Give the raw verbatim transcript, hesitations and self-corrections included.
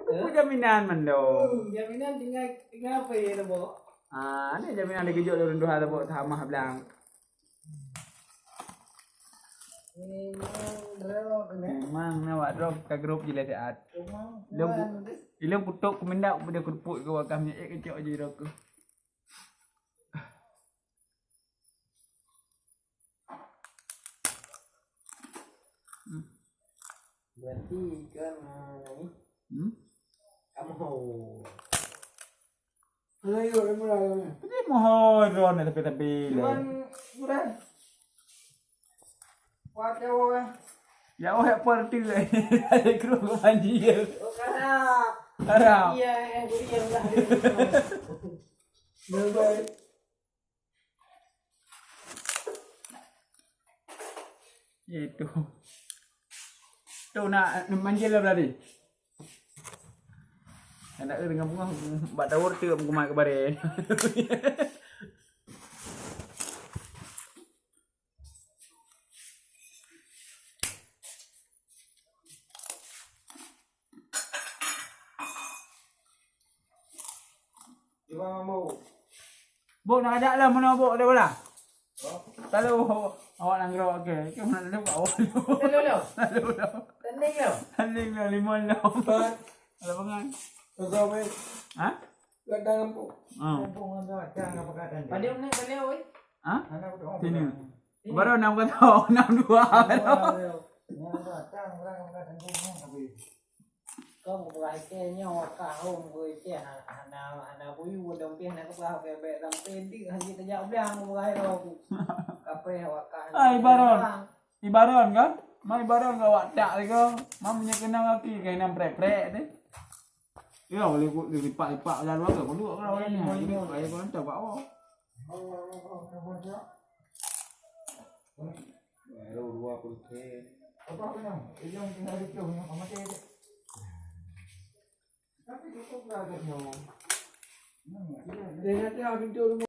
Peue jaminan mandum? Hmm, jaminan tinggai, tinggai apa ya, Bok? Ah, ni jaminan dikeujok lôn dua, Bok, tamah blang. Memang drop ni. Memang na awak drop ka grup je lah siat. Memang. Ilong ku-, ilong kutok kumindak pada kurupuk ke wakam nyeek kecok je rokok. Hmm. Berarti kan, ah, ni. Hmm? Kamu. Ayo, ayo, mulai, mulai. Ini mohon ron tapi tapi lah. Cuman kurang. Kuat ya, Bok, eh. Ya, oh, ya, parti lah. Ada kru ke banjir. Oh, karap. Karap. Iya, eh, iya, udah. Baik. Itu. Tu nak manjil lah berarti. Anak dia dengan bunga bak tawur tu aku mai kebare. Bok nak ajak lah mana bok dia bola. Lalu awak nang gerak ke? Ke mana lalu kat awak? Lalu dah. Lalu dah. Tanding dah. Tanding dah lima enam. Lapangan. Kosong, eh. Ha? Ladang empuk. Ha. Empuk ada, ada apa kata dia? Pada mana kali, oi? Ha? Anak tu. Sini. Sini. Baru enam kata, enam dua. Enam dua, ya. Enam dua, tang orang apa kata dia, tapi. Kau bukai ke nyoe, kau bukai ke, ha-, hana, hana buyu, dong pih hana keubah, bèk, bèk sampai di, hana tajak blang, bukai tu. Kape awak ka. Ah, Ibaron. Ibaron kan? Ma Ibaron ka awak tak lagi. Ma punya kenang lagi, kain prek-prek ni. Ya, boleh ku lipat-lipat jalan luar ke? Perlu aku lawan ni. Jadi, saya pun hantar buat awak. Baru dua puluh sen. Apa, apa yang? Yang tinggal di tu, yang mati. Tapi cukup lah agaknya. Hmm, iya. Dia nanti habis tu